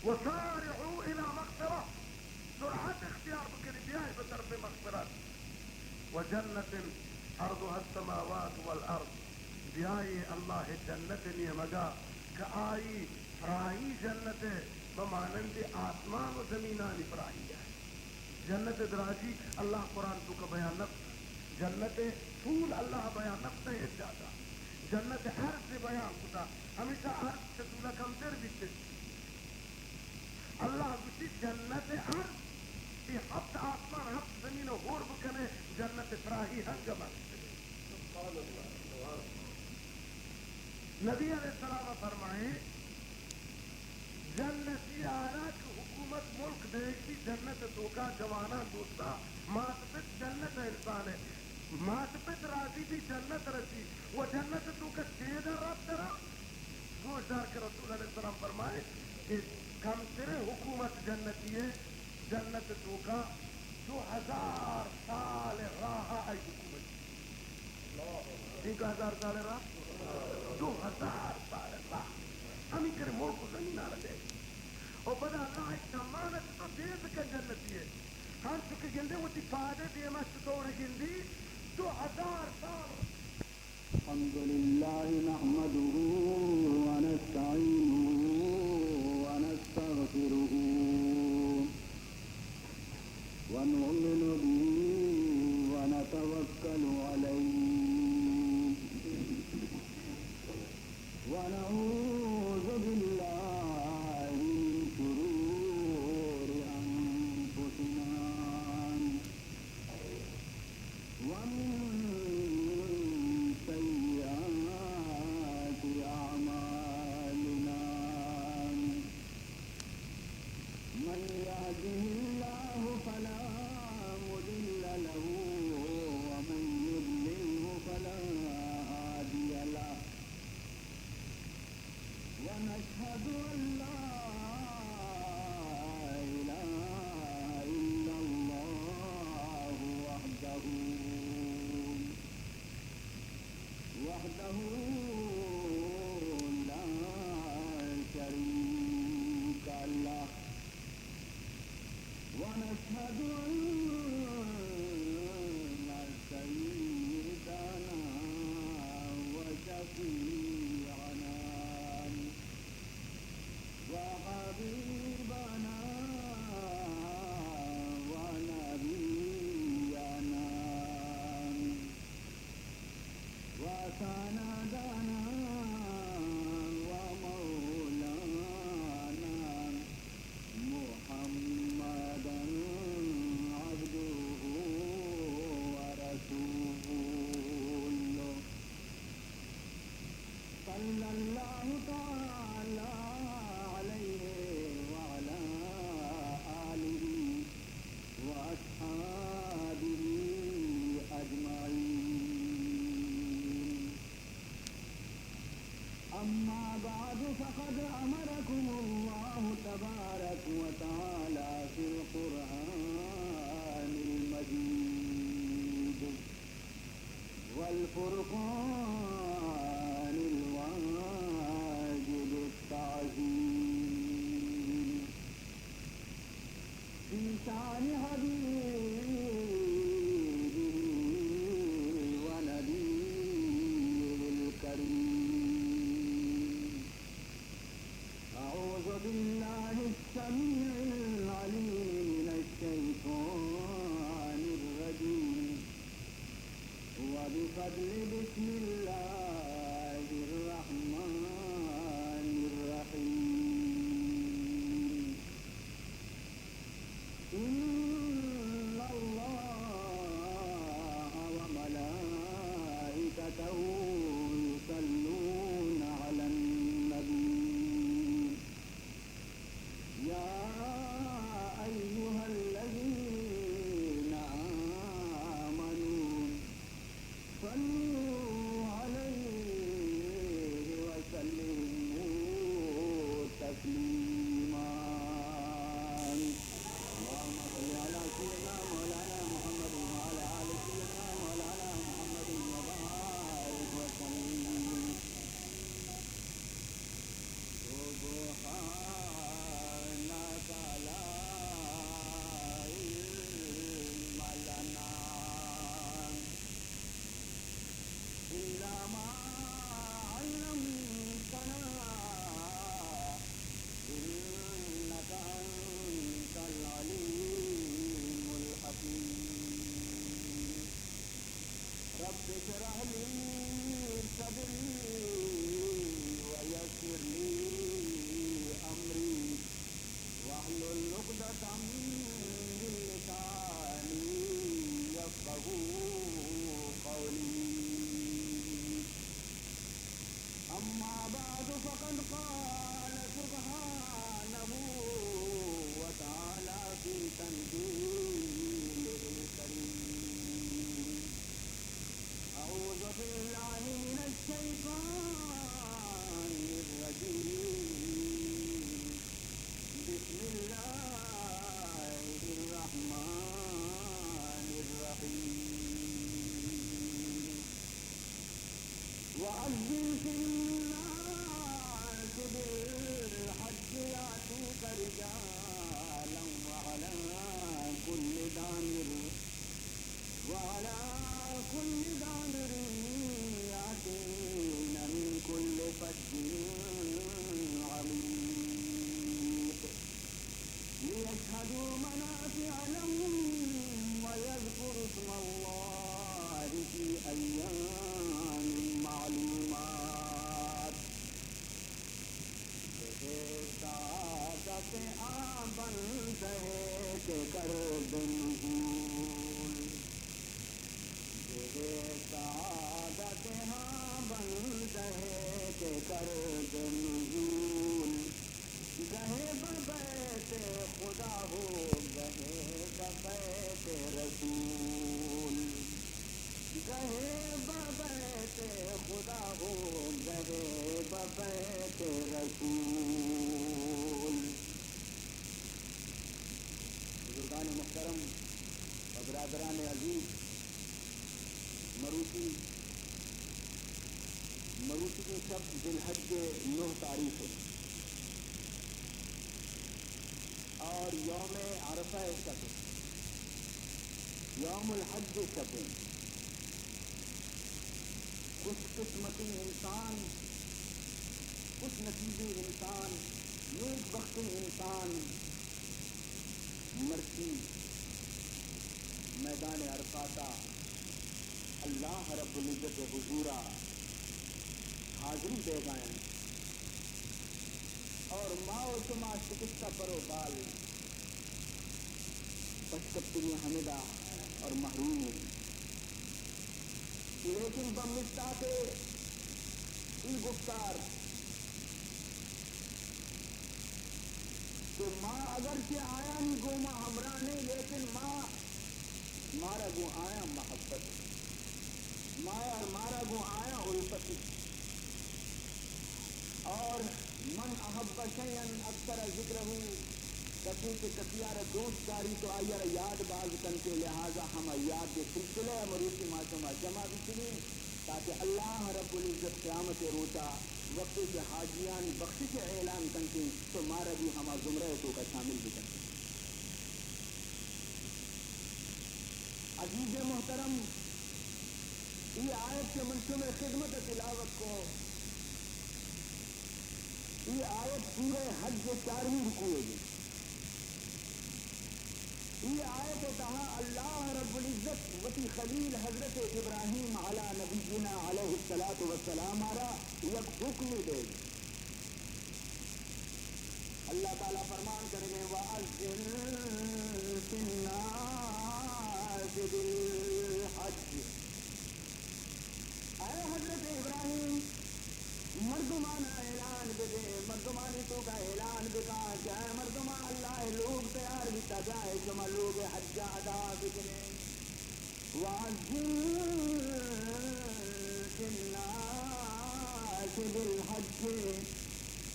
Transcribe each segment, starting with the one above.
وسارعوا الی مغفرة، سرعت اختیار بکنی، بیائے بطرف مغفرت، وجنة عرضها السماوات والارض، بیائے اللہ جنت نیمگا کہ آئی پراہی جنت بمانند آسمان و زمینانی پراہی ہے۔ جنت ء دراجی اللہ قرآن توکا بیان نہ کتا۔ جنت ء طول اللہ بیان نہ کتا ہچ جاگہ۔ جنت ء عرض بیان کتا، ہمیشہ عرض چہ طول ء کمتر بیت۔ اللہ گوشی جنت ء عرض، اے ہفت آسمان، ہفت زمین ء ہور بکنے، جنت ء پراہی ہنگہ مہ بیتنے۔ سبحان اللہ، سبحان اللہ۔ نبی علیہ السلام فرمائے، جنتی آرا کہ حکومت ملک دیگ بی، جنت توکا جوانان دوستا، مات پت جنت انسان ہے، مات پت راضی بی جنت رسی، و جنت توکا چیزا رب درا۔ گوشدار کہ رسول علیہ السلام فرمائے کہ کمترین حکومت جنتی ہے، جنت توکا دو ہزار سال راہ آئی حکومت۔ چنکا ہزار سال راہ؟ دو ہزار سال راہ۔ ہمیں کرے ملک و زمین آ رہے۔ او پدا اللہ ایک سامان ہے تو دیر بکن جنتی ہے۔ ہم چکے گندے وتی پادے دیما چطور گندی دو ہزار سال۔ الحمد لله نحمده ونستعينه ونستغفره ونؤمن به ونتوكل عليه ونعوذ بالله من شرور أنفسنا ومن سيئات أعمالنا. من يهده الله فلا مضل له ومن يضلله فلا هادي له. ونشهد أن لا إله إلا الله وحده، وحده لا شريك له. ونشهد أن سيدنا وشفيعنا وحبيبنا ونبينا وسندنا ومولانا محمدا عبده ورسوله. صلى الله تعالى عليه وعلى آله وأصحابه أجمعين. أما بعد، فقد أمركم الله تبارك وتعالى في القرآن المجيد والفرقان الواجب التعظيم في شأن حبيبه ونبيه الكريم. أعوذ بالله السميع العليم من الشيطان الرجيم. وبفضل بسم الله الرحمن الرحيم. إن الله وملائكته يصلون على النبي. يا أيها الذين آمنوا صلوا عليه وسلموا تسليما. اللهم صل اشرح لي صدري ويسر لي أمري واحلل عقدة من لساني يفقهوا قولي. أما بعد، فقد قال سبحانه وتعالى في تنزيله الكريم: أعوذ بالله من الشيطان الرجيم. بسم الله الرحمن الرحيم. وأذن في الناس بالحج يأتوك رجالا وعلى كل ضامر وعلى كل ضامر يأتين من كل فج عميق ليشهدوا منافع لهم ويذكروا اسم الله في أيام معلومات. بہ سعادت آ بندہ کہ کرد نزول، بہ سعادت آ بندہ کہ کرد نزول، گہے بہ بیت خدا ہو، گہے بہ بیت رسول۔ گہے بہ بیت خدا ہو، گہے بہ بیت رسول۔ بزرگان محترم و برادران عزیز، مروچی، مروچی کی شب ذی الحج نو تاریخ ہے اور یوم عرفہ شب، یوم الحج شب۔ خوش قسمتیں انسان، خوش نصیبیں انسان، نیک بختیں انسان مرچی میدان عرفاتا اللہ رب العزت حضورا حاضری بیگا انت اور ما و شما شکستہ پر و بال پشکپتگیں ہمدا اور محروم ایں۔ لیکن بہ مستاتے ای گفتار کہ ما اگرچہ آیانی گوما ہمراہ نیں، لیکن ما، مارا گوں آیاں محبت، مارا، مارا گوں آیاں الفت۔ اور من احب شیئا اکثر ذکرہ، کسی کہ کسیارا دوست داری تو آئیارا یاد باز کنتے، لہذا ہما یاد سلسلہ مروچی ما شما جمع بیتگیں۔ تاکہ اللہ رب العزت قیامت روچا وقتی کہ حاجیانی بخشش اعلان کنتیں تو مارا بھی ہما زمرہ توکا شامل بکنتیں۔ عزیز محترم، ای آیت کہ من شمئے خدمت تلاوت کو، ای آیت سورہ حج چارمی رکوع ہے۔ ای آیت تہا اللہ رب العزت وتی خلیل حضرت ابراہیم علی نبینا علیہ الصلوۃ والسلام آرا یک حکم دے۔ اللہ تعالی فرمان کرنے، وَأَذِّن فِي النَّاسِ بِالْحَجِّ۔ اے حضرت ابراہیم، مردمانا اعلان بدے، مردمانی توکا اعلان بکا کہ اے مردمان، اللہ لوگ تیار بیتا، بیائے شما لوگ حج ادا بکنے۔ وَأَذِّن فِي النَّاسِ بِالْحَجِّ۔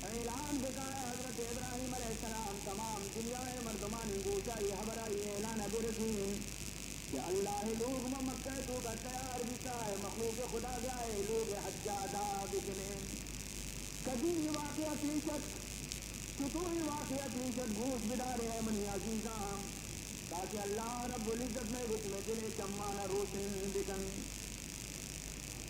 اعلان بکا حضرت ابراہیم علیہ السلام، تمام دنیا مردمانی گوشا ای حبر ای اعلان برسی۔ کہ اللہ لوگ ما مکہ توکا تیار بیتا ہے، مخلوق خدا بیائے لوگ حج ادا بکنے۔ کدی یہ واقعہ پیش ات، چطور یہ واقعہ پیش ات، گوش بدارے اے منی عزیزاں، تاکہ اللہ رب العزت مئے حکم دل چمانا روشن بکن۔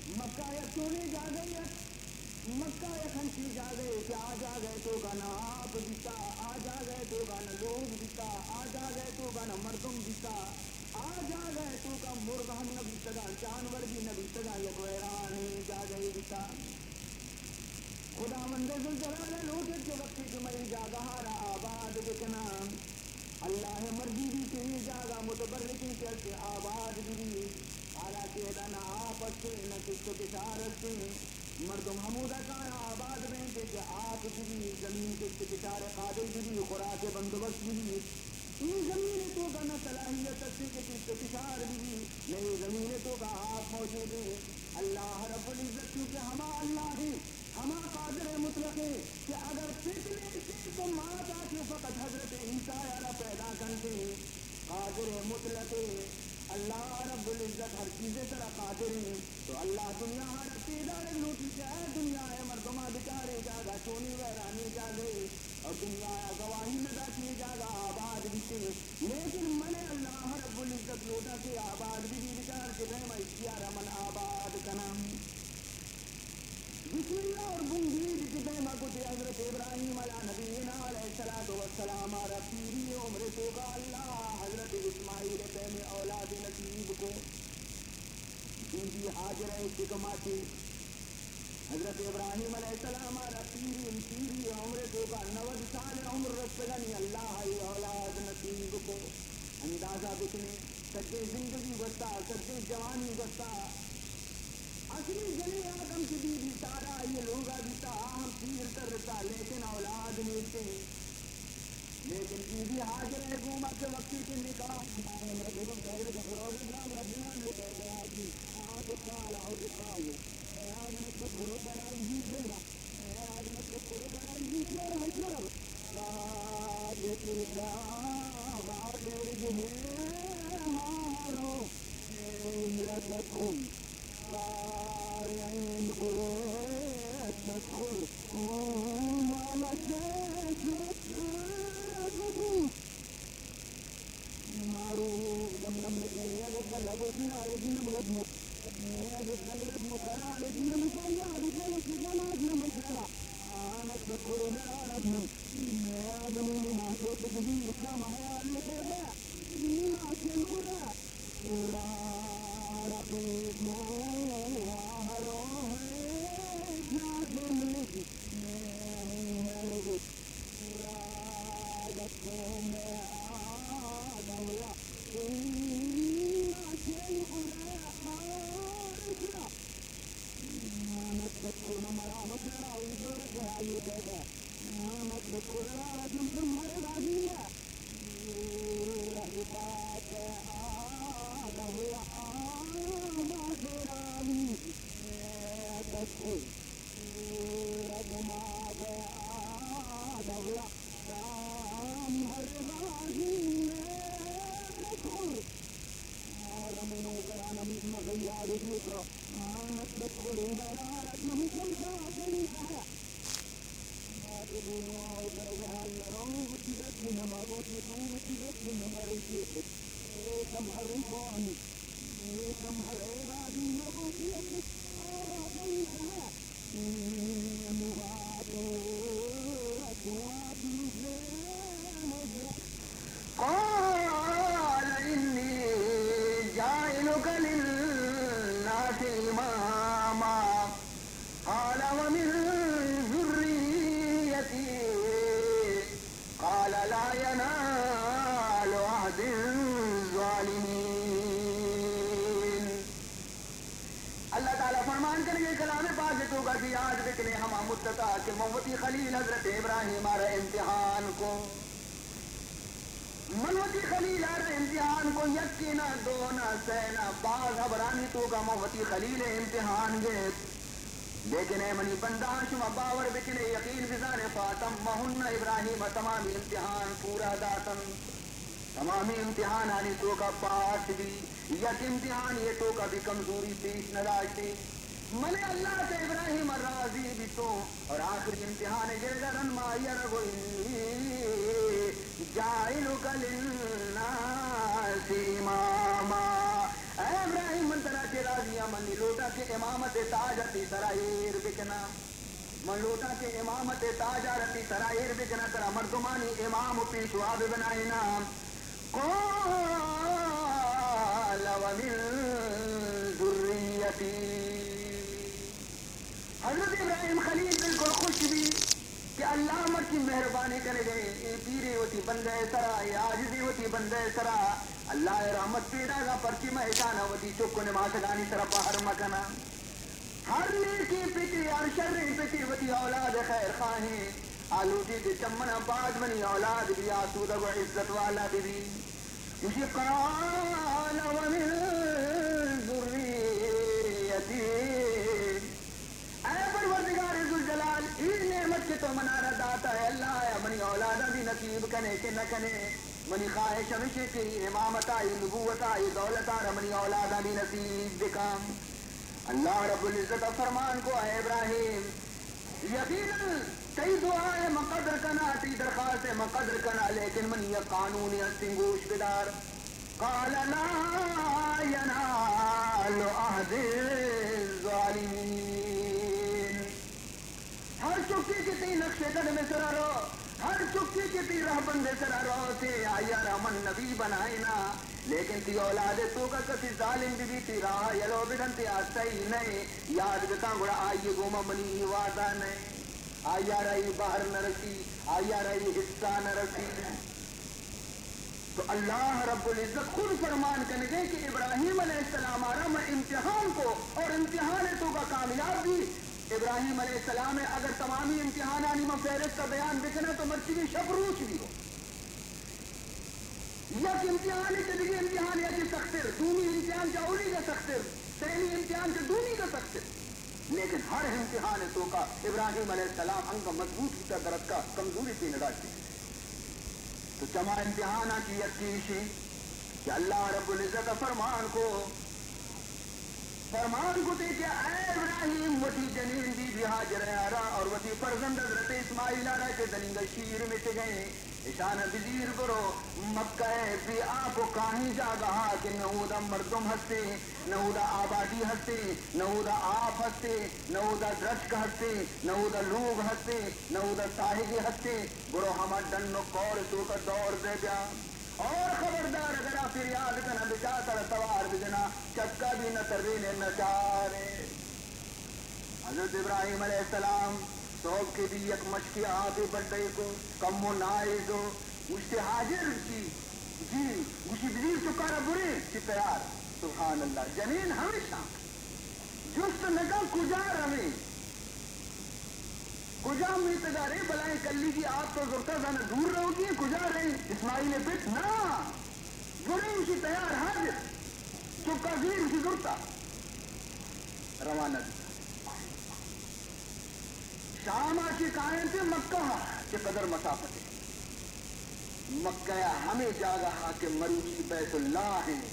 مکہ یک چونیں جاگہے ات، مکہ یک انچیں جاگہے کہ آ جاگہے توکا نہ آپ بیتا، آ جاگہے توکا نہ لوگ بیتا، آ جاگہے توکا نہ مردم بیتا، آ جاگہے تو توکا مرگ ہم نہ بیتگاں، جانور بھی نہ بیتگاں، یک ویرانیں جاگہے بیتا۔ خداوند ذوالجلال ء لوٹت کہ وقتی کہ من اے جاگہ ء را آباد بکناں، اللہ ء مرضی بی کہ اے جاگہ متبرکیں کہ است آباد بی، حالانکہ ادا نہ آپ است، نہ کشت و کشار است۔ مردم ہمودا کایا آباد بینت کہ آپ بہ بی، زمین کشت کشار قابل بہ بی، خوراک بندوبست بہ بی۔ اے زمین توکا نہ صلاحیت است کہ کشت کشار بہ بی، نہ اے زمین توکا آپ موجود ہے۔ اللہ رب العزت چونکہ ہما اللہ ہے، ہما قادر مطلق ہے کہ اگر فتنے سے تو ماتا کہ فقط حضرت عیسیٰ را پیدا کنتے۔ قادر مطلق ہے۔ اللہ رب العزت ہر چیزے سرا قادر ہیں۔ تو اللہ دنیا ء را پیدارگ لوٹی کہ اے دنیا ء مردماں بچارے جاگہ چونی ویرانی جاگہے اور دنیا ء گواہی ندا کہ اے جاگہ آباد بیتے، لیکن من اللہ رب العزت لوٹاں کہ آباد بہ بی، بچار کہ دائم اشیارا من آباد کناں۔ بسم اللہ اور بنگیج کہ دائما کتے حضرت ابراہیم علی نبینا علیہ الصلوۃ والسلام ء را پیری عمر توکا اللہ حضرت اسماعیل ء پیم اولاد نصیب کو۔ بی بی ہاجرہ ء چکماتے حضرت ابراہیم علیہ السلام ء را پیری، پیری عمر توکا نود سال عمر رسگانی اللہ ء اولاد نصیب کو۔ اندازہ بکنے، سجے زندگی گوستا، سجے جوانی گوستا۔ اصلی جنیں آدم کہ بی بی سارا آئی لوگا بیتا، آ ہم پیر ترتا، لیکن اولاد نیستے۔ لیکن بی بی ہاجر ء گوما کہ وقتی کہ نکاح قال إني جاعلك للناس إماما قال ومن ذريتي قال لا ينال عهدي الظالمين۔ اللہ تعالیٰ فرمان کنگے کلام پاک توکا کہ یاد بکنے ہما مدتا کہ من وتی خلیل حضرت ابراہیم آرا امتحان کو۔ من وتی خلیل آرا امتحان کو، یکے نہ، دو نہ، سئے نہ، باز ہبرانی توکا من وتی خلیل امتحان گپت۔ لیکن اے منی بندہاں، شما باور بکنے، یقین بزانے، فاتمہن، ابراہیم ء تمامی امتحان پورا داتنت۔ تمامی امتحانانی توکا پاس بی، یک امتحانی توکا بھی کمزوری پیش نداشتی۔ من اللہ تے ابراہیم راضی بیتوں اور آخری امتحان گرگا رند ما آئی را گو انی جاعلک للناس اماما۔ اے ابراہیم، من ترا چہ راضی آں، من نی لوٹاں کہ امامت تاج تی سرا ایر بکناں۔ من لوٹاں کہ امامت تاج آ رتی سرا ایر بکناں، ترا مردمانی امام و پیشوا ببنائیناں۔ قال ومن حضرت ابراہیم خلیل بالکل خوش بی کہ اللہ مرچی مہربانی کنگے، اے پیرے وتی بندہ سرا، اے عاجزے وتی بندہ سرا اللہ رحمت پیداگا، پرچی مہ اشانا وتی چک و نماسگانی سرا بہر مکناں۔ ہر نیکیں پتے، ہر شریں پتے وتی اولاد خیر خواہیں، آ لوٹی کہ چمنا بعد منی اولاد بی آسودگ و عزت والا بی بی۔ گوشی، قال ومن ذریتی۔ اے پروردگار ذوالجلال، اے نعمت کہ تو منارا داتا ہے اللہ، آیا منی اولادا بھی نصیب کنے کہ نہ کنے؟ منی خواہش ہمیش ہے کہ اے امامتا، اے نبوتا، اے دولتا را منی اولادا بھی نصیب بکن۔ اللہ رب العزت فرمان کو، اے ابراہیم، یقیناً تئی دعا ء من قدر کناں، تئی درخواست ء من قدر کناں، لیکن منی یک قانونے ہستیں، گوش بدار۔ قال لا ينال عهد الظالمين۔ ہر چکے کہ تئی نقش قدم ء سرا رو، ہر چکے کہ تئی رہبند ء سرا رو، تے آئی ء را من نبی بنائیناں، لیکن تئی اولاد ء توکا کسی ظالم بہ بیت، تئی راہ ء یلو بدنت، آ تئی نئے، یاد بکاں، گڑا آئی ء گوما منی ای وعدہ نئے۔ آئی ء را ای بہر نہ رسی، آئی ء را ای حصہ نہ رسی۔ تو اللہ رب العزت خود فرمان کنگے کہ ابراہیم علیہ السلام ء را من امتحان کو اور امتحان ء توکا کامیاب بی۔ ابراہیم علیہ السلام ء اگر تمامی امتحانانی من فہرست ء بیان بکناں تو مرچی شپ روچ بی ہو۔ یک امتحانے چہ دگہ امتحانے ء چہ سختر، دومی امتحان چہ اولیگ ء سختر، سیمی امتحان چہ دومیگ ء سختر۔ لیکن ہر امتحان ء توکا ابراہیم علیہ السلام انگا مضبوط بوتا، درتکا، کمزوری پہ نداشتے۔ تو چما امتحاناں چہ یکے ایشیں کہ اللہ رب العزت ء فرمان کو، فرمان کتے کہ اے ابراہیم، وتی جنین بی بی ہاجرہ ء را اور وتی فرزند حضرت اسماعیل ء را کہ دنیگا شیر مٹگئیں، اشان ء بزیر برو، مکہ ء بے آپ و کاہیں جاگہا کہ نہ اودا مردم ہستیں، نہ اودا آبادی ہستیں، نہ اودا آپ ہستیں، نہ اودا درچک ہستیں، نہ اودا لوگ ہستیں، نہ اودا ساہگے ہستیں، برو ہما ڈن و کور توکا دور دے بیا۔ اور خبردار، اگر آ فریاد کناں، بچار ترا توار بجناں، چکا بھی نہ ترین نہ چارے۔ حضرت ابراہیم علیہ السلام صحب کے بھی یک مشکی آپے بڈے کو، کم و نائے دو، گوشتے ہاجر جی، جی، گوشی بزیر چکارا برے، چی تیار۔ سبحان اللہ، جنین ہمیشہ جست نہ کن کجا رویں، کجا میتگا رے، بلائیں کلیگی آپ تو زرتا زانہ دور روگی ہیں، کجا رہے اسماعیل پت؟ نا، برے اسی تیار حاضر، چکا زیر اسی زرتا روانہ بیتا۔ شام ء چہ کاینت مکہ ء چہ قدر مسافت ء۔ مکہ ء ہمے جاگہ ء کہ مروچی بیت اللہ انت،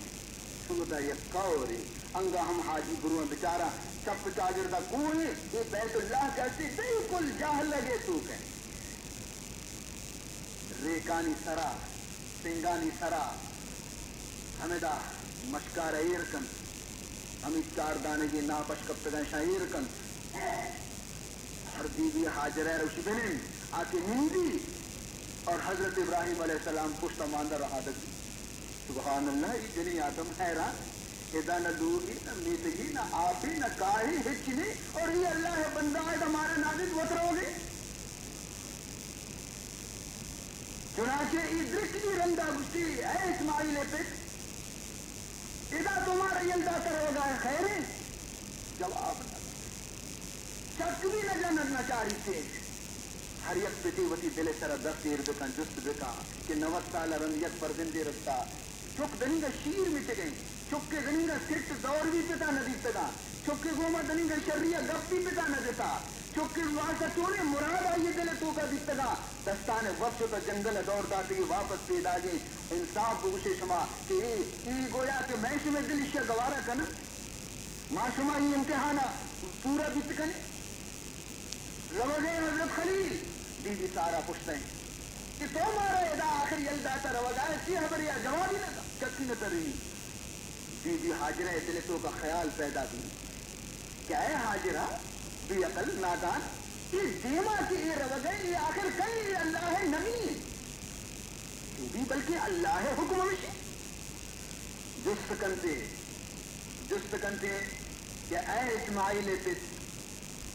سمدا یک کورے، انگا ہم حاجی برواں بچاراں، چپ چاگردا کوہ انت، اے بیت اللہ کہ استے بالکل جہلگ ء توک ء۔ ریکانی سرا، سنگانی سرا، ہمدا مشکار ایر کنت، ہمے چار دانگی ناپش کپتگاں، اشاں ایر کنت۔ ہر بی بی ہاجرہ ء روشی بنند، آ کہ نندی اور حضرت ابراہیم علیہ السلام پشت ء ماندہ رہادگ بیت۔ سبحان اللہ، اے جنی آدم حیران، ادا نہ لوگے، نہ میتگے، نہ آپے، نہ کاہے، ہچ نے، اور اے اللہ ء بندہ ادا مارا نادت وت روگے۔ چنانچہ اے درکگی رندا گوشتی، اے اسماعیل ء پت، ادا تو مارا یل داتہ روگا ئے، خیر انت؟ جواب نہ دات۔ چک بھی نہ جنت نہ چاریت۔ ہر یک پتے وتی دل ء سرا دست ایر بکن، جست بکن کہ نود سال ء رند یک فرزندے رستا، چک دنیگا شیر مٹگیں، چکے دنیگا سٹ دور بھی پتا نہ دیتگا، چکے گوما دنیگا شری ء گپ بھی پتا نہ جتا، چکے واسطہ چونیں مراد آئی دل ء توکا دیتگا، دستان ء وت شتا جنگل ء دور داتگی واپس پیداگیں۔ انصاف بگوشے شما کہ اے، اے گویا کہ مئے شمئے دل اشیا گوارا کنن؟ ما شما اے امتحانا پورا بیت کنیں؟ روگئے حضرت خلیل، بی بی سارا پشتئیں کہ تو مارا ادا آخر یل داتا روگا، چی خبرے؟ آ جوابی نہ دا، چکی نہ ترینی۔ بی بی ہاجرہ دل توکا خیال پیدا بی کہ اے ہاجرہ، بے عقل، نادان، اے دیما کہ اے روگئے، اے آخر کئی؟ اے اللہ نبی؟ بی بی، بلکہ اللہ حکم ہمشی۔ جست کنتے، جست کنتے، کہ اے اسماعیل ءِ پت،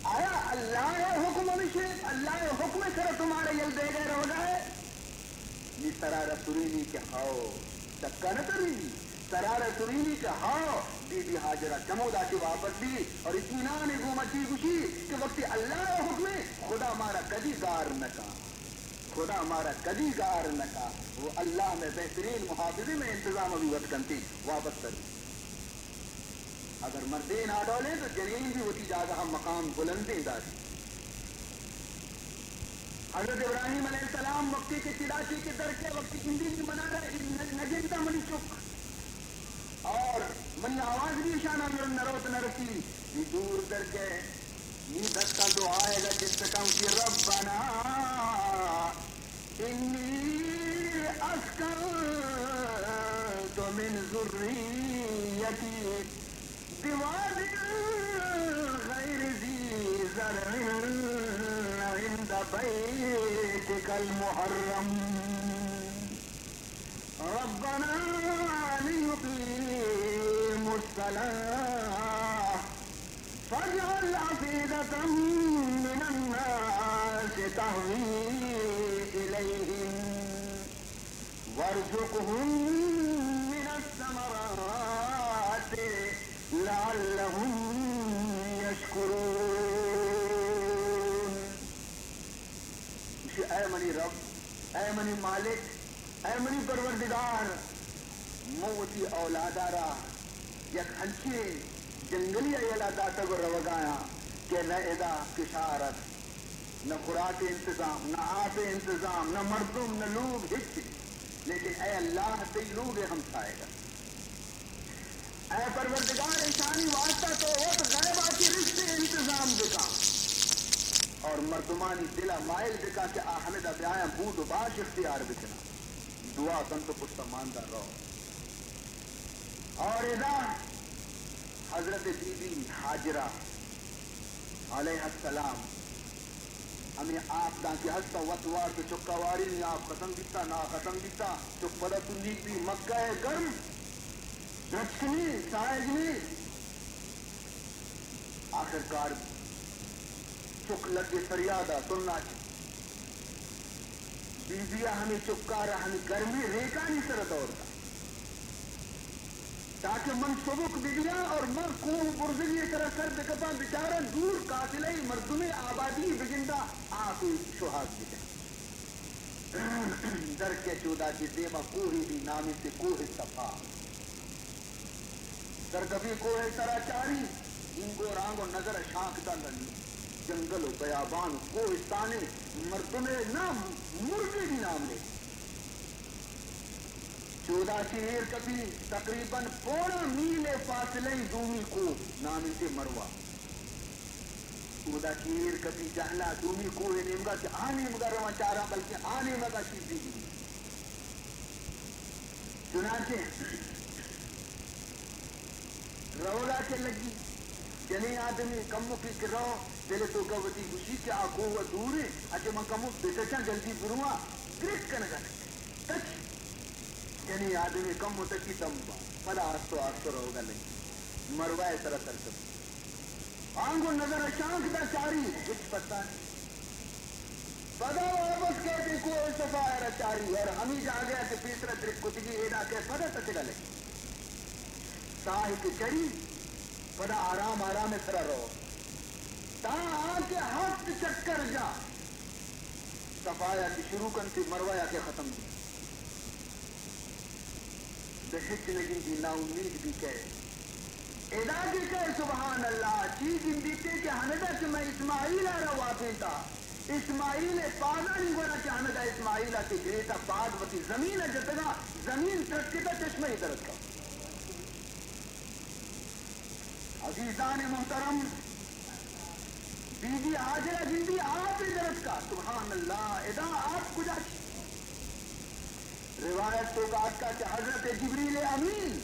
آیا اللہ ءِ حکم ہمیش انت؟ اللہ ءِ حکم ءِ سرا تو مارا یل دئیگ ءَ روگ ءَ ئے؟ نی سرا را سرینی کہ ہاؤ، چکا نہ ترینی، سرا را سرینی کہ ہاؤ۔ بی بی ہاجرہ چمودا چہ واپس بی اور اطمینان ءِ گوما چی گوشی کہ وقتی اللہ ءِ حکم انت، خدا مارا کدی گار نہ کن، خدا مارا کدی گار نہ کن۔ وہ اللہ مئے بہترین محافظ، مئے انتظام ءَ بی وت کنت، واپس تر۔ اگر مردین آ ڈولیں تو جنین بی وتی جاگہ ءَ مقام بلندیں داری۔ حضرت ابراہیم علیہ السلام وقتی کہ چدا چی کہ در کئے، وقتی گندی کہ منارا نہ، نہ گنداں منی چک اور منی آواز بی اشانا نہ، نہ روت نہ رسی، نی دور در کئے، نی دستا دعائے گا چست کن کہ ربنا إني أسكنت من ذريتي بواد غير ذي زرع عند بيتك المحرم ربنا ليقيموا الصلاة فاجعل أفئدة من الناس تهوي إليهم وارزقهم من الثمرات لعلهم يشكرون۔ گوشی، اے منی رب، اے منی مالک، اے منی پروردگار، من وتی اولاد ءَ را یک ہنچیں جنگلے ءَ یلہ داتگ ءُ روگ ءَ آں کہ نہ ادا کشار است، نہ خوراک ءِ انتظام، نہ آپ ءِ انتظام، نہ مردم، نہ لوگ، ہچ۔ لیکن اے اللہ، تئی لوگ ءِ ہمسائگ است۔ اے پروردگار، ایشانی واسطہ تو وت غیب ءَ چہ رزق ءِ انتظام بکن اور مردمانی دل ءَ مائل بکن کہ آ ہمدا بیایاں، بود ءُ باش اختیار بکناں۔ دعا کنت ءُ پشت ءَ ماندا رو۔ اور ادا حضرت بی بی ہاجرہ علیہ السلام ہمے آپ داں کہ ہست ءَ وت وارت، چکا وارینی، آپ ختم بیتا، نا ختم بیتا، چک پدا تنیگ بی، مکہ ءِ گرم، درچک نی، ساہگ نی۔ آخر کار چک لگے فریاد ءَ، سناچ بی بی ءَ ہمے چکا را ہمے گرمیں ریکانی سر ءَ دور دات۔ تاکہ من سبک ببیاں اور من کوہ برزگی ءِ سرا سر بکپاں، بچاراں دور قافلہ ءِ مردمے، آبادی بگنداں، آپ شوہاز بکناں۔ در کئے چودا چہ دیما کوہے بی، نام انت کوہ صفا۔ سرکپی کوہ ءِ سرا چاری، اینگو رانگو نظر ءَ شانک دنت، جنگل ءُ بیابان ءُ کوہستانے، مردمے نام، مرگے بی نام نے۔ چودا چہ ایر کپی تقریباً پونا میل ءِ فاصلہ ءَ دومی کوہ، نام انت مروہ۔ اودا چہ ایر کپی جہلا دومی کوہ ءِ نیمگا کہ آ نیمگا رواں چاراں، بلکیں آ نیمگا چیزے بی۔ چنانچہ روگا کہ لگی، جنیں آدمی کمکے کہ رو، دل ءِ توکا وتی گوشی کہ آ کوہ ءَ دور انت، اچہ من کمو بتچاں، جلدی برواں، گرک کنگا لگی۔ تچ! جنیں آدمی کمو تچی دم با، پدا آستو آستو روگا لگی۔ مروہ ءِ سرا سر کپی۔ آنگو نظر ءَ شانک دا چاری، ہچ پتا نی۔ پدا واپس کئیت کوہ صفا ءَ را چاری اور ہمے جاگہ ءَ کہ پیسرا درک کتگی، ادا کئے پدا تچگا لگی۔ ساہے کہ چڑی، پدا آرام آرام ءِ سرا رو۔ تاں آ کہ ہفت چکر جا، صفا ءَ کہ شروع کنت، مروہ ءَ کہ ختم بی۔ بہ ہچ نہ گندی، نا امید بی کئے۔ ادا کہ کئے، سبحان اللہ، چی گندیت کہ ہندا کہ مئے اسماعیل ءَ را واپینتا، اسماعیل ءِ پادانی گورا کہ ہندا اسماعیل ءَ کہ گریتا، پاد وتی زمین ءَ جتگا، زمین ترکتا، چشمہ ءَ درتکا۔ عزیزان محترم، بی بی ہاجرہ گندی آپ ءَ درتکا، سبحان اللہ، ادا آپ کجا چی؟ روایت توکا آتکا کہ حضرت جبریل امین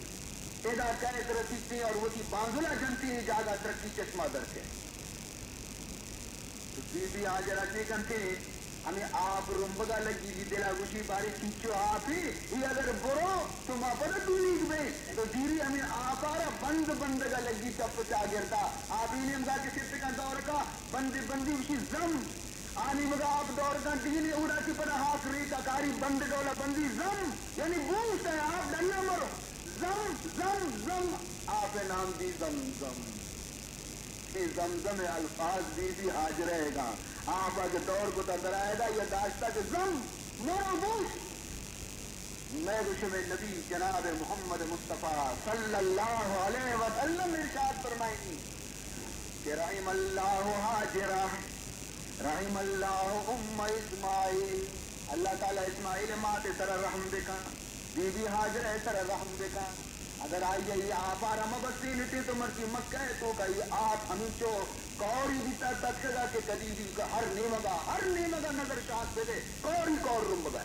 ادا کئیت رسیتیں اور وتی بانزلا جنتیں، اے جاگہ ترکی، چشمہ در کئے۔ تو بی بی ہاجرہ چے کنتیں؟ ہمے آپ رمبگا لگی، بی دلا گوشی، بارے چنچو آپے، اے اگر برو تو ما پدا دونیگ بیں۔ تو زیری ہمے آپا را بند بندگا لگی چپ چاگردا۔ آپ اے نیمگا کہ ستکاں دورکا بند بندی گوشی زم۔ آ نیمگا آپ دورکاں دگنی اودا کہ پدا ہاک ریکا کاری بند ڈولا بندی زم۔ یعنی بوشت ہے آپ ڈنا مرو۔ زم، زم، زم۔ آپ نام دی زمزم۔ اے زمزم ء الفاظ بی بی ہاجرہ ء گاں آپ ء کہ دور کتا درائے دا یا داشتا کہ زم مرو بوش۔ مئے گوشمے نبی جناب محمد مصطفی صلی اللہ علیہ وسلم ارشاد فرمائنی کہ رحم اللہ ہاجرہ، رحم اللہ ام اسماعیل۔ اللہ تعالی اسماعیل مات ء سرا رحم بکن، بی بی ہاجرہ ء سرا رحم بکن۔ اگر آئی ء اے آپ ء را مہ بسینتیں تو مرچی مکہ ء توکا اے آپ ہمینچو کوری بیتا تتکگا کہ کدی بھی ہر نیمگا، ہر نیمگا نظر شانک بدے، کوری کور رمبگا۔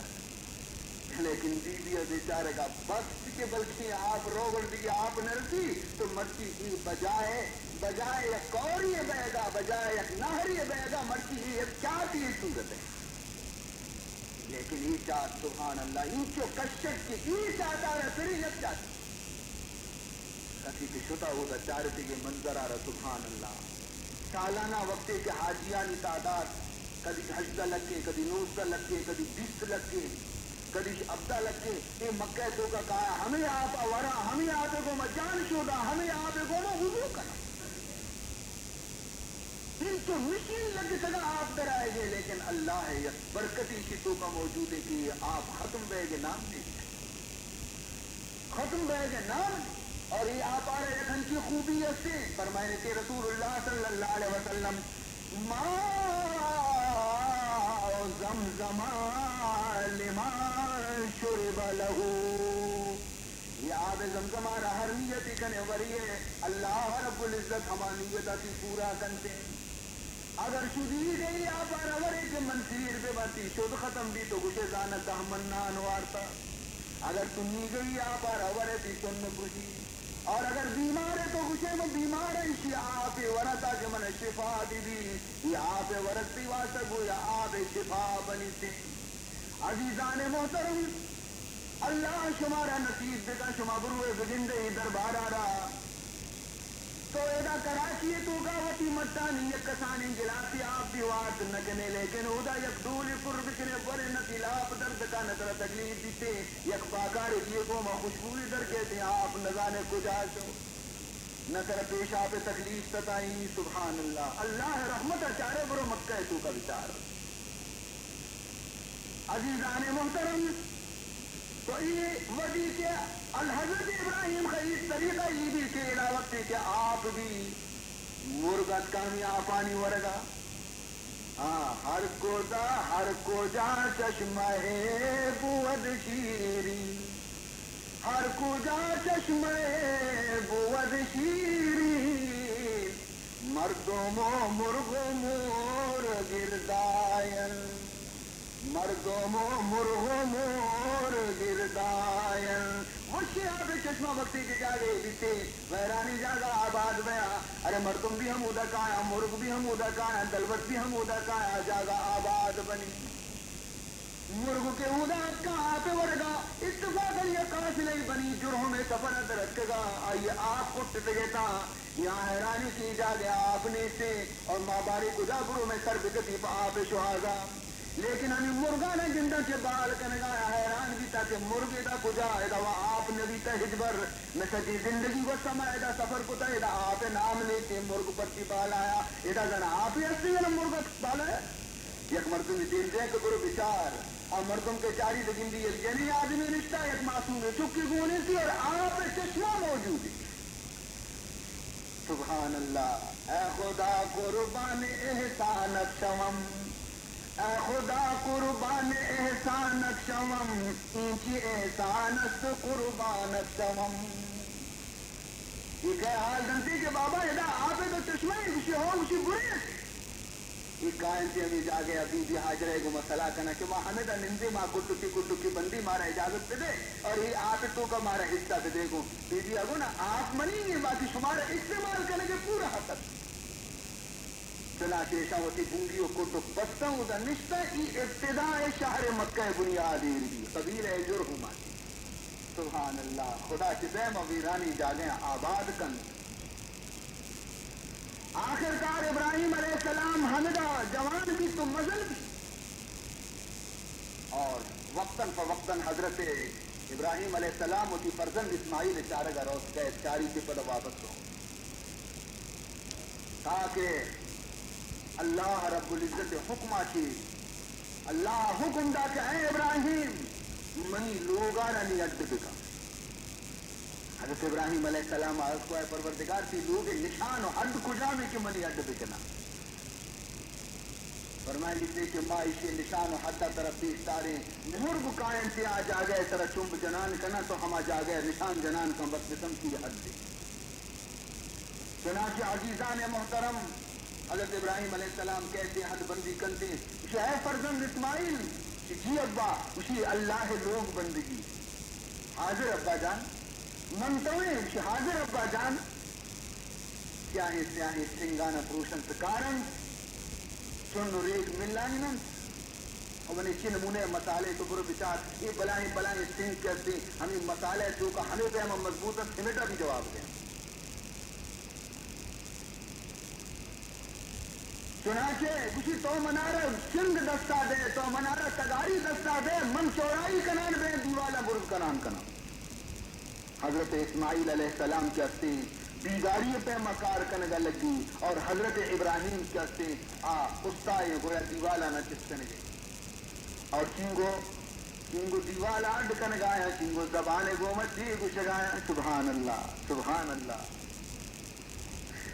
لیکن بی بی ء بیچارگ ء بس کہ بلکیں آپ روگل دگہ آپ نہ رسی تو مرچی اے بجائے، بجائے یک کوری ء بئیگا، بجائے یک نہری ء بئیگا مرچی اے یک چاتی ء صورت ء۔ لیکن اے چات سبحان اللہ، اینچو کشک کہ اے چات ء را پرے یک چات۔ کسی کہ شتا اودا چارتگیں منظر ء را سبحان اللہ۔ سالانہ وقتے کہ حاجیانی تعداد کدی ہژدہ لکھیں، کدی نوزدہ لکھیں، کدی بیست لکھیں، کدی ہبدہ لکھیں، اے مکہ ء توکا کایا، ہمے آپ ء ورا، ہمے آپ ء گوما جان شودا، ہمے آپ ء گوما وضو کنا۔ انچو مشین لگتگا آپ درائیگے، لیکن اللہ ء یک برکتی ایشی توکا موجود ہے کہ اے آپ ختم بئیگے نام نہیں۔ ختم بئیگے نام۔ اور اے آپ ء را یک انچی خوبی ہستے، فرمائنے کہ رسول اللہ صلی اللہ علیہ وسلم، ماء زمزم لمن شرب له۔ اے آب زمزم ء را ہر نیتی کنے وری ء اللہ رب العزت ہما نیت ء تی پورا کنتے۔ اگر شدی گئی آپ ء را ورے کہ من سیر بہ بنتی، شد ختم بی تو گوشے زانہ دہ منان وارتا۔ اگر تو نی گئی آپ ء را ورے تی سن پرشی۔ اور اگر بیمار ہے تو گوشے من بیمار ہے، ایشی آپ ورا تاکہ من شفا بی بی۔ یہ آپ ورستی واسطہ گویا آپ شفا بنیتے۔ عزیزان محترم، اللہ شمارا نصیب بکن، شما بروئے بگندے اے دربارا را۔ تو ادا کراچی توکا وتی مٹانی یک کسانیں گلاسی آپ بھی وارت نہ کنے، لیکن اودا یک ڈولے پر بکنے، برے نتی لاپ درد کا نہ ترا تکلیف دیتے، یک پاکارے دیے گوما خوشبوئی در کہتے آپ نزانے کجا شو۔ نہ ترا پیشاپ تکلیف ستائی، سبحان اللہ۔ اللہ رحمت چارے برو مکہ توکا بچار۔ عزیزان محترم، تو ای وتی کہ الحضرت ابراہیم خلیل طریقہ ای بھی کہ ادا وقتی کہ آپ بھی مرگ اتکانی آپانی ورگا۔ ہاں، ہر کجا، ہر کجا چشمہ بود شیرین، ہر کجا چشمہ بود شیرین، مردم و مرغ و مور گرداین، مردم و مرغ و مور گرداین۔ وشیں آپ چشمہ وقتی کہ جاگے بیتے، ویرانی جاگہ آباد بیا۔ ارے مردم بھی ہمودا کایا، مرغ بھی ہمودا کایا، دلبت بھی ہمودا کایا، جاگہ آباد بنی۔ مرغ کہ اودا اتکا آپ ورگا، اتفاقاً یک قافلہ بنی جرہم سفر در اتکگا، آئی آپ کٹتگے تا۔ یا حیرانی کہ اے جاگہ آپ نیستیں اور ما بارے کجا برو، مئے سر بکپی پہ آپ شوہازا۔ لیکن ہمے مرگانا گنداں کہ بال کنگا، حیران بیتا کہ مرگ ادا کجا، ادا وا آپ نہ بیتا ہچبر۔ مئے سجی زندگی گوستا ما ادا سفر کتا، ادا آپ نام نیستیں، مرگ پرچی بال آیا، ادا زن آپ ہستی یا مرگ بال آیا؟ یک مردمی دیم دیں کہ برو بچار، آ مردم کہ چاری تو گندی یک جنین آدمی نشتا، یک معصوم چکی گونی سی اور آپ چشمہ موجود ہے۔ سبحان اللہ۔ اے خدا قربان احسانت شوم، اے خدا قربان احسانت شوم، اینچی احسان است قربانت شوم۔ یہ کہ حال دنتے کہ بابا ادا آپ تو چشمہ ہے، گوشی ہو، گوشی برے۔ اے کاینت ہمے جاگہ ء بی بی ہاجرہ ء گوما صلاح کناں کہ ما ہمدا نندیں، ما کڈکی کڈکی بندی، مارا اجازت بدے اور اے آپ توکا مارا حصہ بدے گوں۔ بی بی ء گوں نا آپ منی ایں، باقی شمارا استعمال کنگ ء پورا حق است۔ چنانچہ ایشاں وتی بنگی و کڈک بستاں، اودا نشتاں۔ ای ابتداء شہر مکہ ء بنیاد ایرگی قبیلہ جرہم ء۔ سبحان اللہ، خدا چہ دائم ویرانی جاگہ آباد کنت۔ آخرکار ابراہیم علیہ السلام ہمدا جوان بیت و مزن بیت۔ اور وقتاً فوقتاً حضرت ابراہیم علیہ السلام وتی فرزند اسماعیل چارگا روت، کئیت، چاریت، پدا واپس روت۔ تاکہ اللہ رب العزت حکما چی، اللہ حکم دا کہ اے ابراہیم، منی لوگارا نی اڈ بکن۔ حضرت ابراہیم علیہ السلام عرض کو، اے پروردگار، تی لوگ نشان و حد کجام ہے کہ منی اڈ بکنا؟ فرمائے گیتے کہ ما ایشی نشان و حد ترا پیش داریں، مرگ کائنت آ جاگہ سرا چمب جنان کنا تو ہما جاگہ نشان جنان کن، بس بسم تی حد دے۔ چنانچہ عزیزان محترم، حضرت ابراہیم علیہ السلام کئیت، حد بندی کنت، گوشی، اے فرزند اسماعیل؟ گوشی، جی ابا۔ گوشی، اللہ لوگ بندگی حاضر ابا جان، من توئیں؟ گوشی، حاضر ابا جان۔ سیاہیں سیاہیں سنگانا پروشنت کارنت، چن و ریک ملائین انت۔ او منی چی نمونہ مسالے، تو برو بچار، اے بلاہیں بلاہیں سنگ کہ استیں، ہمے مسالہ توکا ہمے پیما مضبوط است، سمٹا بھی جواب دیں۔ چنانچہ گوشی، تو منارا سنگ دستا دے، تو منارا تگاری دستا دے، من چورائی کنان بے، دیوالا برز کنان کنان۔ حضرت اسماعیل علیہ السلام کہ استیں بیگاری پیما کار کنگا لگی اور حضرت ابراہیم کہ استیں آ استائیں گویا دیوالانا چست کنگے۔ اور چینگو، چینگو دیوال اڈ کنگایا، چینگو زبان گوما چی گوشگایا، سبحان اللہ، سبحان اللہ۔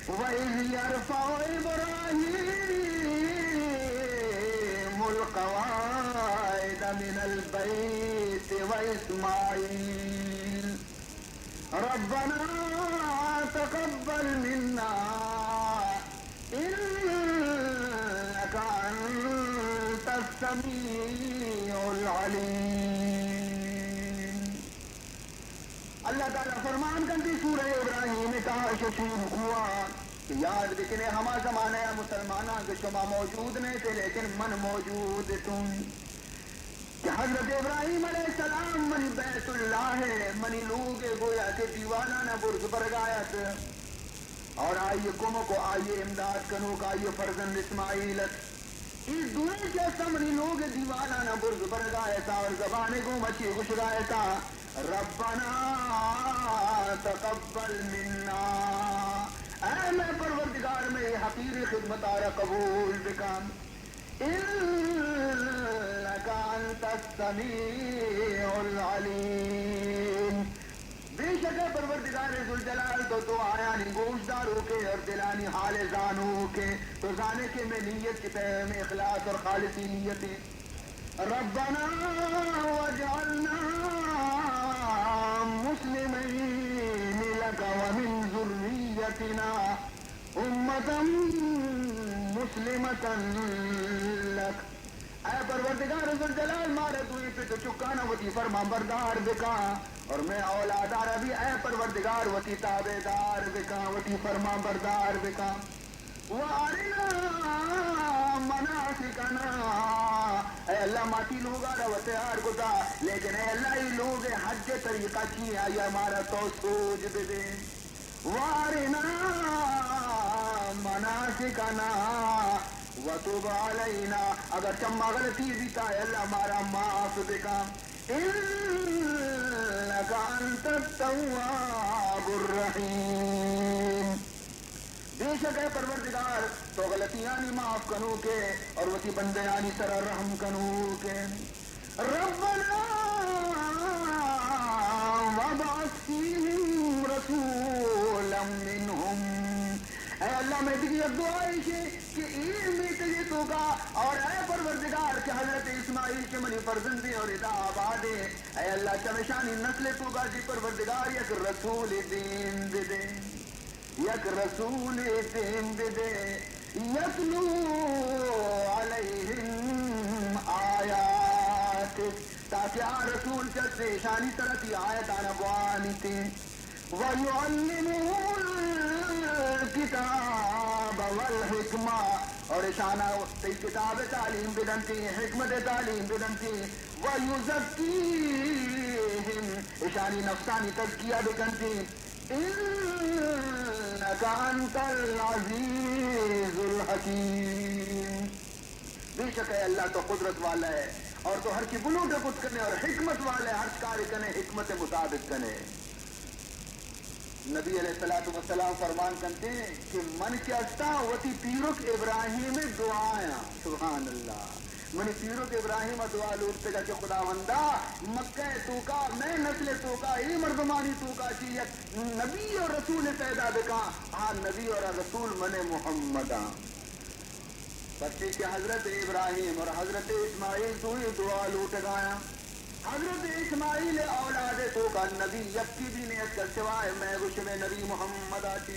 وَإِذْ يَرْفَعُ إِبْرَاهِيمُ الْقَوَاعِدَ مِنَ الْبَيْتِ وَإِسْمَاعِيلُ رَبَّنَا تَقَبَّلْ مِنَّا إِنَّكَ أَنْتَ السَّمِيعُ الْعَلِيمُ۔ اللہ تعالیٰ فرمان کنتی سورہ ابراہیم تہا، ششی رکوعا، کہ یاد بکنے ہما زمانہ مسلماناں کہ شما موجود نہ تھے، لیکن من موجود توں۔ کہ حضرت ابراہیم علیہ السلام منی بیت اللہ ہے، منی لوگ ہے، گویا کہ دیوالانا برز برگایت۔ اور آئی کمک و آئی امداد کنوک آئی فرزند اسماعیل ات۔ اے دوئیں کہ استاں منی لوگ دیوالانا برز برگایتا اور زبان گوما چی گشگایتا، ربنا تقبل منا، اے مئے پروردگار، مئے حقیر خدمتارا قبول بکن۔ انک انت السمیع العلیم۔ بے شک اے پروردگار ذوالجلال، تو دعایانی گوش داروکے اور دلانی حال زانوکے۔ تو زانے کہ مئے نیت چتئے، مئے اخلاص اور خالصی نیتے۔ ربنا واجعلنا مسلمین لک ومن ذریتنا امة مسلمة لک۔ اے پروردگار ذوالجلال، مارا دوئیں پت و چکانا وتی فرمان بردار بکاں اور مئے اولادارا بھی اے پروردگار وتی تابعدار بکاں، وتی فرمان بردار بکاں۔ وارنا مناسکنا، اے اللہ، ما تی لوگارا و تیار کتا، لیکن اے اللہ، ای لوگ حج طریقہ چی آیا مارا تو سوج بدے۔ وارنا مناسکنا وتب علینا، اگر چما غلطی بیتا، اے اللہ، مارا معاف بکا۔ انک انت التواب الرحیم۔ بے شک اے پروردگار، تو غلطیانی معاف کنوکے اور وتی بندیانی سرا رحم کنوکے۔ ربنا وابعث فیہم رسولا منہم۔ اے اللہ، مئے دگہ یک دعا ایشے کہ اے میتگے توکا اور اے پروردگار کہ حضرت اسماعیل چہ منی فرزندیں اور ادا آبادیں، اے اللہ، چمشانی نسل توکا دی پروردگار یک رسول دیم بدے۔ یک رسولے دیم بدے، یتلو علیہم آیاتک، تاکہ آ رسول چہ ایشانی سرا تی آیتانا بوانیتیں۔ ویعلمہم الکتاب والحکمہ، اور ایشانا تئی کتاب تعلیم بدنتیں، حکمت تعلیم بدنتیں۔ ویزکیہم، اشانی نفسانی تزکیہ بکنتے۔ انک انت العزیز الحکیم۔ بے شک اے اللہ تو قدرت والا ئے اور تو ہرچی بلوٹے کت کنے اور حکمت والا ئے، ہرچ کارے کنے حکمت مطابق کنے۔ نبی علیہ الصلوۃ والسلام فرمان کنتے کہ من کہ استاں وتی پیرک ابراہیم ءِ دعایاں، سبحان اللہ، منی پیرک ابراہیم ءَ دعا لوٹتگا کہ خداوندا، مکہ ءِ توکا مئے نسل ءِ توکا اے مردمانی توکا چہ یک نبی اور رسول پیدا بکاں، آ نبی اور رسول من محمداں۔ پرچے کہ حضرت ابراہیم اور حضرت اسماعیل دوئیں دعا لوٹگایاں۔ حضرت اسماعیل ءِ اولاد ءِ توکا نبی یکے بھی نیتکگ سوائے مئے گو شمئے نبی محمد ءَ چہ۔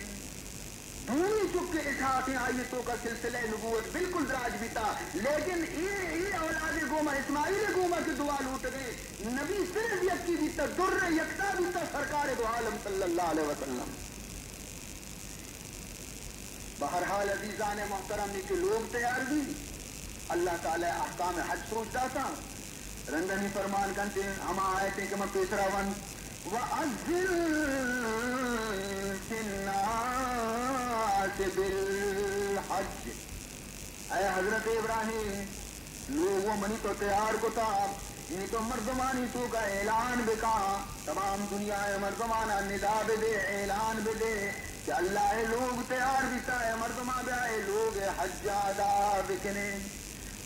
دومی چک اسحاق ءَ، آئی ءِ توکا سلسلہ نبوت بالکل دراج بیتا، لیکن اے، اے اولاد ءِ گوما، اسماعیل ءِ گوما کہ دعا لوٹگیں نبی صرف یکے بیتا، در یکتا بیتا، سرکار دو عالم صلی اللہ علیہ وسلم۔ بہرحال عزیزان محترم، اے کہ لوگ تیار بی، اللہ تعالی احکام حج سوچ داتا۔ رندنی فرمان کنتے، ہما آیتیں کہ من پیسرا ونت، وَأَذِّن فِي النَّاسِ بِالْحَجِّ۔ اے حضرت ابراہیم، لوگ و منی تو تیار کتا، نی تو مردمانی توکا اعلان بکا، تمام دنیا ءِ مردمانا ندا بدے، اعلان بدے کہ اللہ ءِ لوگ تیار بیتا، اے مردماں بیا اے لوگ ءِ حج ادا بکنے۔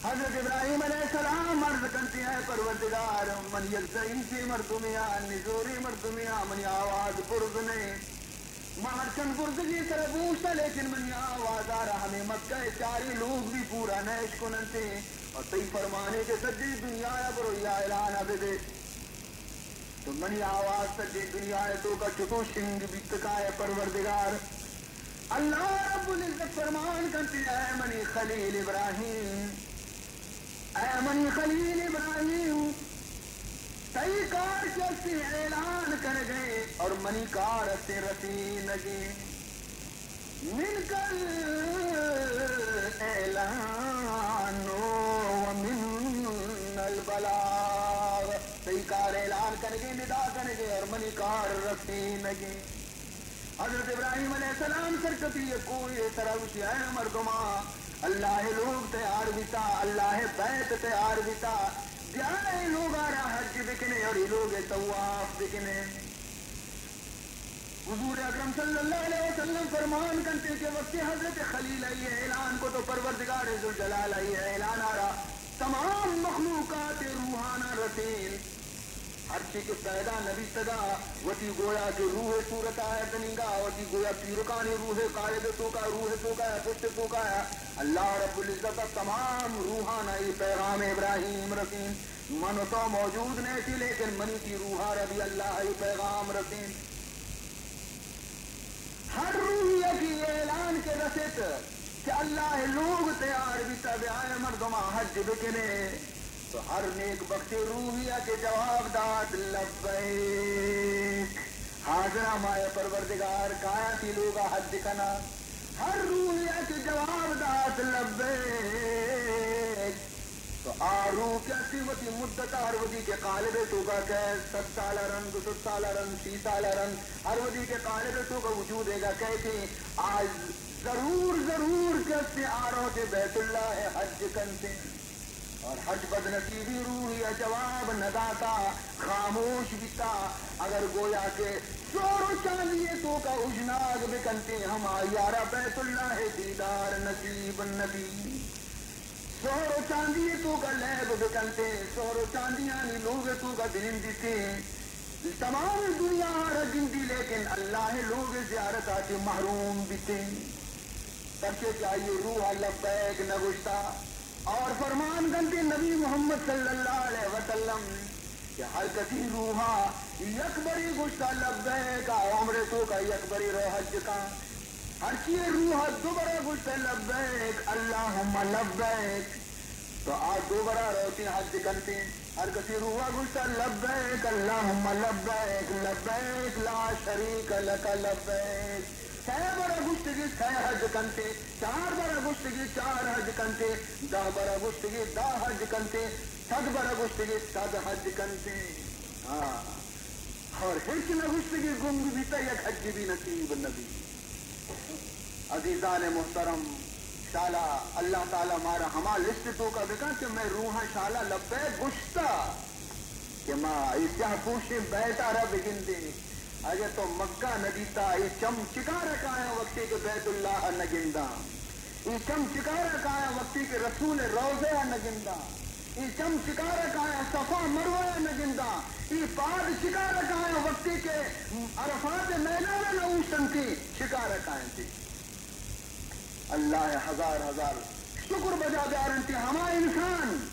حضرت ابراہیم علیہ السلام عرض کنتے، اے پروردگار، من یک ضعیفیں مردمے آں، نزوریں مردمے آں، منی آواز برز نئے۔ ما ہرچند برزگی سرا بوشتا، لیکن منی آوازا را ہمے مکہ ءِ چاریں لوگ بھی پورا نہ اشکننتے۔ اور تئی فرمانے کہ سجیں دنیا ءَ برو یا اعلان ءَ بدے۔ تو منی آواز سجیں دنیا ءِ توکا چطور شنگ بیت کائے پروردگار؟ اللہ رب العزت فرمان کنتے، اے منی خلیل ابراہیم، اے منی خلیل ابراہیم، تئی کار کہ استے اعلان کنگے اور منی کار استے رسینگے۔ منک الاعلان و منی البلاغ۔ تئی کار اعلان کنگے، ندا کنگے اور منی کار رسینگے۔ حضرت ابراہیم علیہ السلام سرکپی یک کوہے سرا گوشی، اے مردماں، اللہ ءِ لوگ تیار بیتا، اللہ ءِ بیت تیار بیتا، بیا اے لوگا را حج بکنے اور اے لوگ ءِ طواف بکنے۔ حضور اکرم صلی اللہ علیہ وسلم فرمان کنتے کہ وقتی حضرت خلیل ءَ اعلان کو تو پروردگار ذوالجلال ءَ اعلان آرا تمام مخلوقات روحانا رسین۔ ہرچی کہ پیدا نبیتگا، وتی گویا کہ روح صورت آیا دننگا، وتی گویا پیرکانی روح قالب توکا، روح توکا یا پشت توکا یا، اللہ رب العزت تمام روحانا اے پیغام ابراہیم رسین۔ من و تو موجود نیتی، لیکن منی تی روحا را بھی اللہ اے پیغام رسین۔ ہر روحی کہ اعلان کہ رست کہ اللہ لوگ تیار بیتا، بیا اے مردماں حج بکنے، تو ہر نیک بختی روحی کہ جواب دات، لبیک، حاضر ما اے پروردگار، کایا تی لوگا حج کنا۔ ہر روحی کہ جواب دات، لبیک، تو آ روح کہ استی وتی مدت ہر وتی کہ قالب توکا کہ صد سال رند، دو سد سال رند، سی سال رند، ہر وتی کہ قالب توکا وجود ایگا کہتے، آ ضرور، ضرور کہ استی آ روتے بیت اللہ حج کنتے۔ اور ہرچ بدنصیبی روحی جواب نداتا، خاموش بیتا، اگر گویا کہ زہر و چاندی توکا اجناگ بکنتے، ہم آیارا بیت اللہ دیدار نصیب نبی۔ زہر و چاندی توکا لیب بکنتے، زہر و چاندیانی لوگ توکا بنندتے، تمام دنیا را گندی، لیکن اللہ لوگ زیارت آتے محروم بیتے۔ پرچے کہ آئی روح لبیک نگوشتا۔ اور فرمان کنتے نبی محمد صلی اللہ علیہ وسلم کہ ہر کسی روحا یک بری گوشتا لبیک، آ عمر توکا یک بری رو حج کا۔ ہرچی روح دوبارہ گوشت لبیک اللہم لبیک، تو آ دوبارہ روتی حج کنتی۔ ہر کسی روح گوشت لبیک اللہم لبیک، لبیک لا شریک لک لبیک۔ سہ برا گوشتگی سہ حج کنتی، چار برا گوشتگی چار حج کنتی، دہ برا گوشتگی دہ حج کنتی، صد برا گوشتگی صد حج کنتی۔ ہاں۔ اور ہچ نہ گوشتگی گنگ بیتا یک حجی بھی نصیب نبی۔ عزیزان محترم، شالا اللہ تعالی مارا ہما لسٹ توکا بکن کہ میں روحاں شالا لبیک گوشتا کہ ما اے سیاہ پوشیں بیت ء را بگندیں۔ اگہ تو مکہ نہ دیتا، اے چم چکار ء کایاں وقتی کہ بیت اللہ ء نہ گنداں؟ اے چم چکار ء کایاں وقتی کہ رسول ء روضہ ء نہ گنداں؟ اے چم چکار ء کایاں صفا مروہ ء نہ گنداں؟ اے پاد چکار ء کایاں وقتی کہ عرفات ء میدان ء نہ اوشتنتی؟ چکار ء کاینتی؟ اللہ ء ہزار ہزار شکر بجا بیارنتی ہما انسان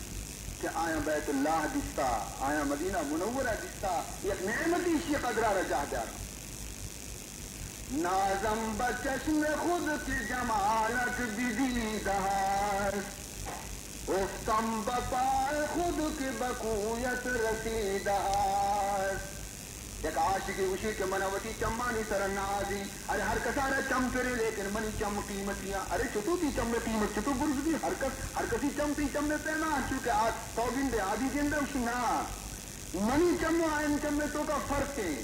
کہ آیاں بیت اللہ دیستا، آیاں مدینہ منورہ دیستا، یک نعمتی اشی قدرا را جاہ بیارن۔ نازم بہ چشم خود که جمالت بدیده است، افتم بہ پای خود که بہ کویت رسیده است۔ یک عاشقے گوشی کہ منا وتی چمانی سرا نازیں، ارے ہر کسارا چم پرے لیکن منی چم قیمتی آں۔ ارے چتو تی چم قیمت چتو برز بی؟ ہر کس، ہر کسی چم تی چم پیما انت، چونکہ آ تو گندے آدی گندے گوشی نا، منی چم و آیانی چم توکا فرق ایں۔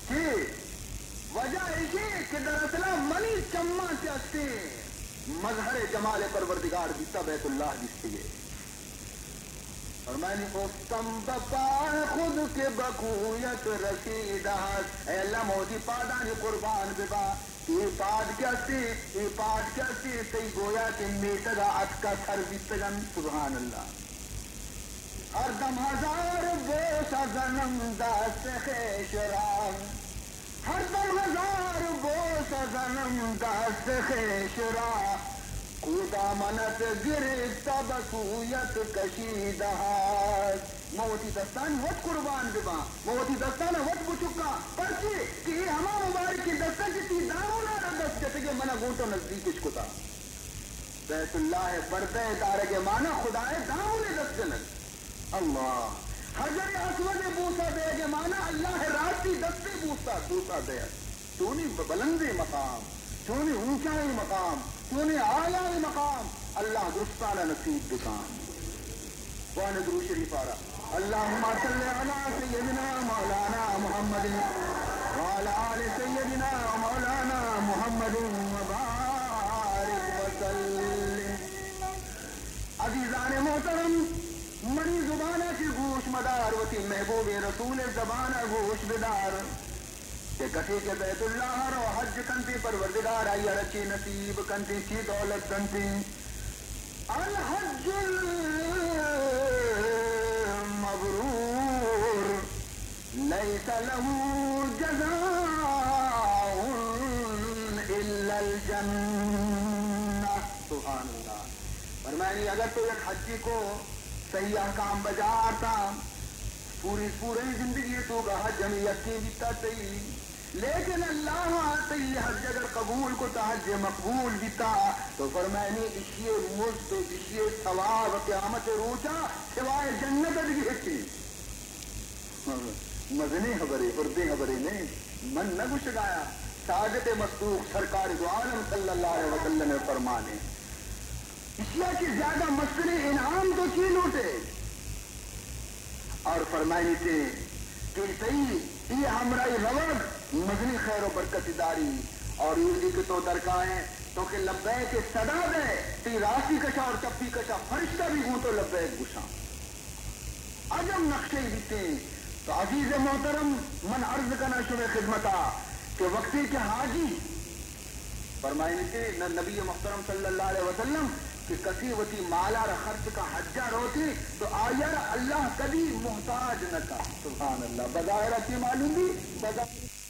کہ وجہ ایشی کہ دراصلا منی چماں چہ ہستیں مظہر جمال پروردگار دیتا، بیت اللہ دیستگے۔ فرمانی، افتم بہ پای خود که بہ کویت رسیده است۔ اے اللہ، من وتی پادانی قربان بباں کہ اے پاد کہ ہستیں، اے پاد کہ ہستیں، تئی گویا کہ میتگا اتکا سر بیتگن۔ سبحان اللہ۔ ہر دم ہزار بوسہ زنم دست خویش را، ہر دم ہزار بوسہ زنم دست خویش را، کو دامنت گرفته به سویت کشیده است۔ من وتی دستانی وت قربان بباں، من وتی دستانا وت بچکاں، پرچے کہ اے ہما مبارکیں دست انت کہ تی دامنا را دست جتگے، منا گوں تو نزدیکش کتا۔ بیت اللہ ء پردہ ء دارگ ء مانا خدا ء دامن ء دست جنگ۔ اللہ۔ حجر اسود ء بوسہ دئیگ ء مانا اللہ ء راستی دست ء بوسہ، بوسہ دئیگ۔ چونیں ب-، بلندیں مقام، چونیں اونچائیں مقام، چونیں اعلیٰ مقام اللہ درستان ء نصیب بکن۔ وان درود شریف آرا۔ اللهم صل على سيدنا مولانا محمد وعلى آل سيدنا مولانا محمد وبارك وسلم۔ عزیزان محترم، منی زبان ء چہ گوش مدار، وتی محبوب رسول ء زبان ء گوش بدار۔ کہ کسے کہ بیت اللہ ء رو حج کنتے، پروردگار آئی ء را چے نصیب کنتے، چے دولت دنتے؟ الحج المبرور ليس له جزاء إلا الجنة۔ سبحان اللہ۔ فرمائنی، اگر تو یک حجی کو، صحیح احکام بجا آرتا، پوری، پوری زندگی تو کا حج ہمیں یقین بیتا تئی۔ لیکن اللہ ء تئی حج اگر قبول کتا، حج مقبول بیتا، تو فرمائنی، اشی مزد و اشی ثواب قیامت روچا سوائے جنت ء دگہ ہچ نہیں۔ مزنیں حبرے، ہردیں حبرے نہیں۔ من نہ گوشگایا، صادق مصدوق سرکار دو عالم صلی اللہ علیہ وسلم فرمانے۔ اشیا کہ زیادہ مستریں انعام تو چی لوٹے؟ اور فرمائیتے کہ تئی اے ہمراہی روگ مزنی خیر و برکت داری، اور ایدی کہ تو درکائے تو کہ لبیک صدا دے، تئی راستی کشا اور چپی کشا فرشتہ بھی گوں تو لبیک گشاں۔ عجب نقشے بیتے۔ تو عزیز محترم، من عرض کنا شمے خدمتا کہ وقتی کہ حاجی فرمائنتے، نہ نبی محترم صلی اللہ علیہ وسلم کہ کسی وتی مالا را خرچ کا حجا روتے تو آیا را اللہ کدی محتاج نہ کا۔ سبحان اللہ۔ بظاہر چی معلوم بھی؟ بظاہر